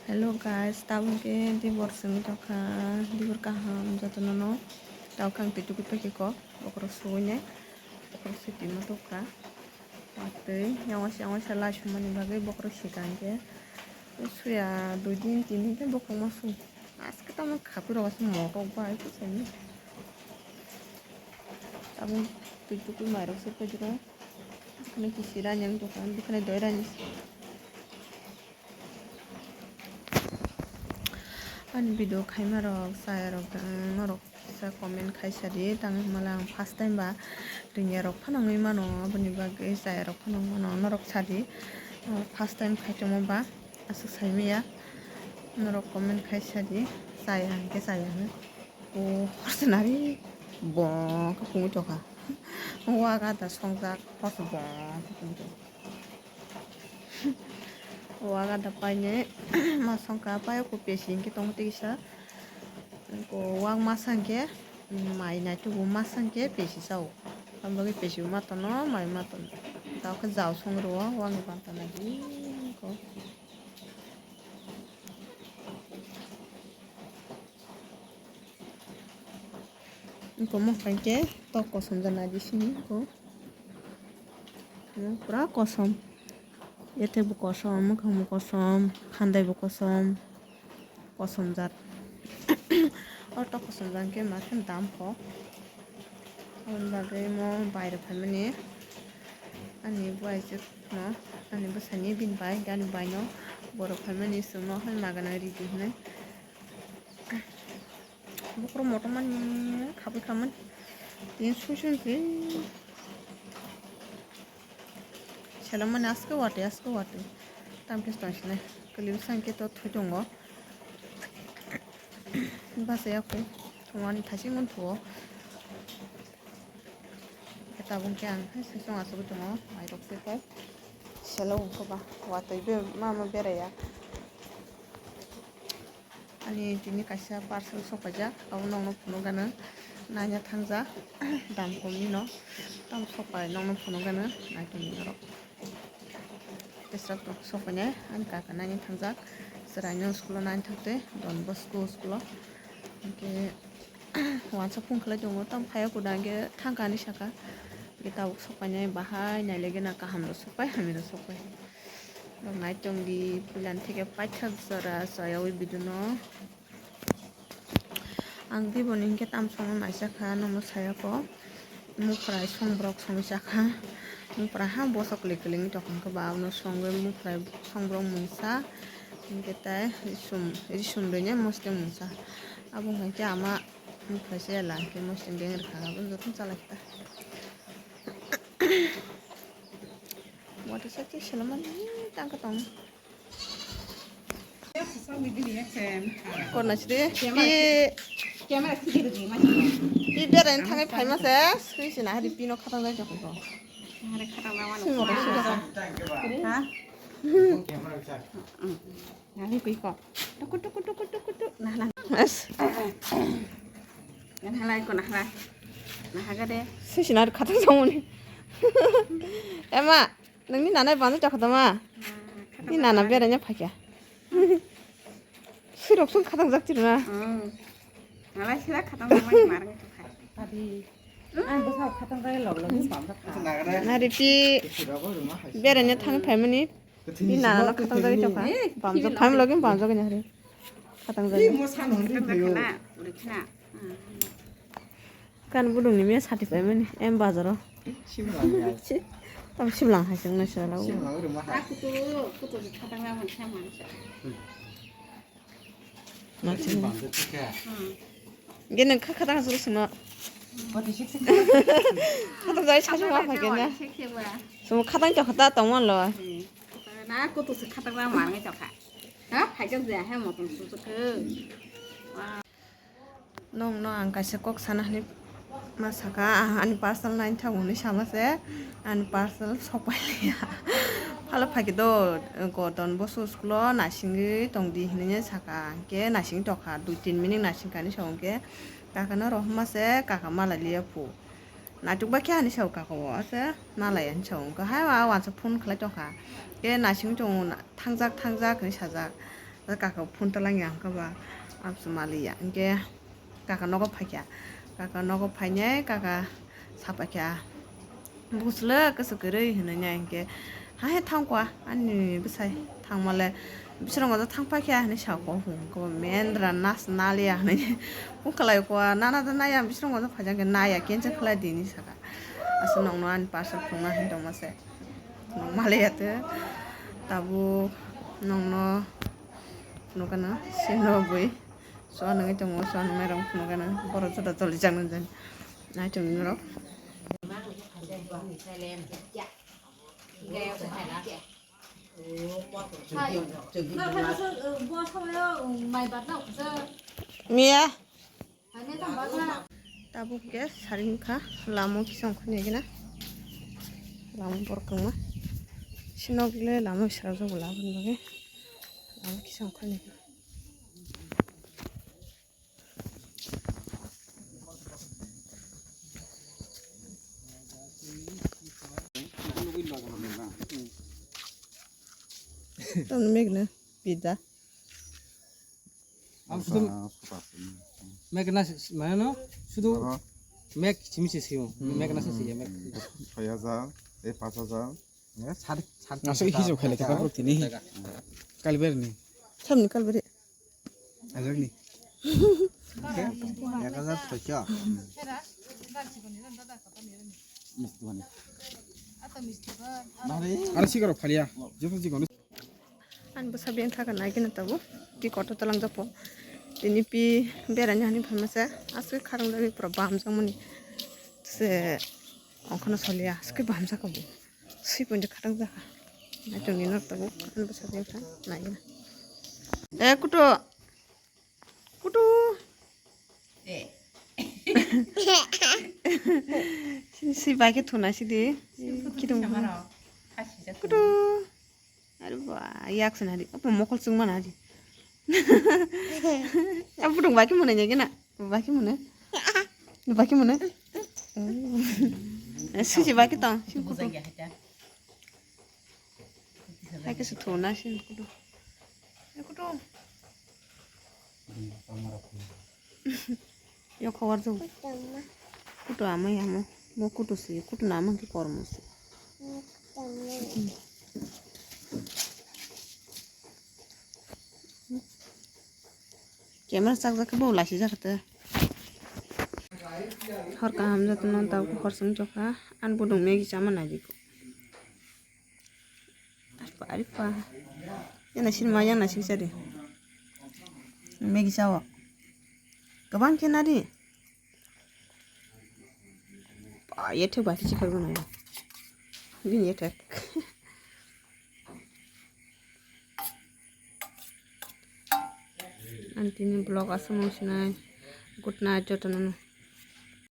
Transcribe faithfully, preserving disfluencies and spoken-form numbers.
Hello guys, tabuk khe dibor simi tokha, dibor kaham jotono no. Tabuk khe ang twi tukui paikhe kok, bokhorok suwui nai, bokhorok sui twima tokha. Watwi yang waisa yang waisa lai sumani bagwi bokhorok sika hinkhe suya dui din tin din khe bokhorok ma su. Aske tamo khapui rok asuk motok bai kuchani. Tabuk twi tukui mairok se paidiro. Bukhani kisi rani ang tokha, bukhani doi rani. Ani video khaima rok, chaya rok, ang norok kisa comment khaisa di, tang hwnmale ang first time ba ringya rok phano wngwi mano, aboni bagwi chaya rok phano wngwi mano, norok sadi, ah, first time khaitongma ba aswk saimaya, norok comment khaisa di, chaya hwnkhe chaya hwno, o horse nari bong khe pungwi tongkha, waga da songjak horse bong khe pungwi tongkha. Waga da paine ma songkha paio ko pesi hinkhe tongo tei kisa. Ko wak masa hinkhe mai naitugo masa hinkhe pesi sao. Aboni bagwi pesi ma tono mai ma tono. Tao khe jao song rwo wak ni banta nadi ko. Iko mokhe khe tok kosom jana di sini iko. Pura kosom. Ete bo kosom, mukhang bo kosom, khandai bo kosom, kosom jat. O tok kosom jat khe ma khe dam kho. Aboni bagwi mo bairok phaimani ani buai se no, ani bwsani bini bai, ani bai no borok phaimani chwngno hai magana ridi hinwi. Bokhorok motom mani khabui khamani tin sui sui se selam mani aske wate aske wate tam khe tong sinai kwlwi bwsang khe to thui tongo bachai ya khe thwngmani thasing wng thuo. Tabuk khe ang hai sui song achugui tongo mairok se khe selo wngkha ba watwi be ma ma beraiya. Ani tini kaisa parcel sokpaijak, abo nokno phunuk gana naina thangjak, dam komni no tamo sokpai nokno phunuk gana naitongni norok. Tesrok tok sokpainai ani kaka naina thangjak, chwraino school o naina thangtwi Don Bosco school o. Hinkhe wansa phone khlai tongo, tamo phaiya kuda hinkhe thangkha hinwi sakha. Hinkhe tabuk sokpainai bahai nailai gana kaham rw sokpai, hamya rw sokpai. Rok nai tongdi, puilani theke paithak jora chayaui biduno. Ang diboni hinkhe tam songwi mai chakha, nomo sayako. Muprai songborok songwi chakha. Muprai ha bosok kwlwi kwlwi wngwi tongkha, hwnkhe ba abono songwi muprai songborok mungsa. Hinkhe tai risum, risum rwini mosle mungsa. Abo hinkhe ama muprai se ela hinkhe mosle beng rwkha, abono jotono chalai kha. Water side se selomani tangkha tong. Korna sidi. Camera, camera sidi di mas. Pi beraini thangwi phaima se sui sina hari pino khatang jai jokon to. Hari khatang jai mano. Sui mokol sui jokon. Ha? Nahani kui ko. Tuku, tuku, tuku, tuku, tuku. Nah, nah. Yes. Nah, halai ko, nah, halai. Nah, haga de. Sisi na khatang jongoni. Ema, nangni nana banjak jakha dama. Ni nana beranya phakya. Sirok sung khatang jak tirna. Hmm. Halai sila khatang jongoni marang tu khai. Tadi. Ang bwsa khatang jai log log ni bamjak kha. Nari pi beranya thang phaimani. Ni nana no khatang jagwi tongkha. Eh, bamjak, phai logi bamjak ni hari. Khatang jagwi. Kan budung ni me sati pai mani em bazaro. Tam siblang hai sing na sala. Gini kha khatang jagwi sung no. Khatang jagwi sung ma phai kena. Sung khatang chok khata tong man lo. Na kutu se khatang jagwi mar ngai chok kha. Ha, phaijak je, he motom susu khe. Nongno ang kaisa kok sana hinwi ma saka, ah, ani parcel naithago hinwi sama se, ani parcel sokpai liya. Phalo phai khe do, Don Bosco school o naisingwi tongdi hinwi saka, hwnkhe naising tokha, dui tin minute naising kani sa hwnkhe kakano rohorma se, kaka malai liya phu. Naituk bai khe ani sao kaka o ase malai ani sao wngkha hai wa wansa phone khlai tongkha. Khe naising tongo na, thangjak thangjak hinwi sajak. Kaka phone talang ya hwnkha ba, abse maliya. Hwnkhe kaka nogo phaikha. Kaka nogo phainai kaka sapaikha. Bwswlwk kwsw kwrwi hwnwi nai hwnkhe, "Hahe thangkwa ani bwsai thangmale bisrwngo thangpaikha," hwnwi sakha hwnkhe, "Mendra nas naliya," hwnwi bwkhalai kha, "Nana da naya bisrwngo phaijak khe naya cancel khlai di," hwnwi sakha. Aswk nokno ani parcel phunukna hwn tongma se. Nokmale yate tabuk nokno phunukgana sino bui. Soa nungui tongo, soa nungnairok phunukgana borok joto jolijak nang jani. Naitok norok. Miya. Tabuk khe saring kha, lama kisa ongkhorni gina. Lama borok kwma. Sinok le lama srajak bo labani bagwi. Lama kisa ongkhorni gina. Tamni megna pizza. Ang sudu meg na s-, mane no sudu meg simi se sio, meg na se sio, meg. Soi hajar, eh, pas hajar. Aswk hisab khailai kha borok tini. Kalberni. Samni kalberi. Ajak ni. Ek hajar soicho. Aro sigarok phaliya. Joto sigarok. Ani bwsa beng thaka nai gina tabuk. Pi kotor talang japo. Tini pi berani hani phamasa. Aswk kharang jagwi pura bam jangmani. Se ongkhorno soliya. Aswk bam jaka bo. Sui pointi khatang jaka. Nai tongni nok tabuk. Ani bwsa beng thaka nai gina. Eh, kuto. Kutu. Eh. Sini si bai khe thuna sidi. Kidung. Kutu. Are ba, yak sana di. Apa mokol sung mana di. Apa dong bai khe muna nyagi na. Bai khe muna. Bai khe muna. Sisi bai khe tong. Sini kutu. Hai khe se thuna sini kutu. Kutu. Yo khawar jong. Kutu amai amo. Mo kutu si. Kutu na amang ki kormo si. Camera chak jak bo lasi jak te. Hor kaham jat non ta hor sung jokha. An budung megi chama nai di ko. Aripa, aripa. Yang naising ma, yang naising sari. Megi sao. Kaban kena di. Pa, ye thek ba kichi karbo na ya. Gini ye thek. Antini vlog asamo sinai. Good night, jotono.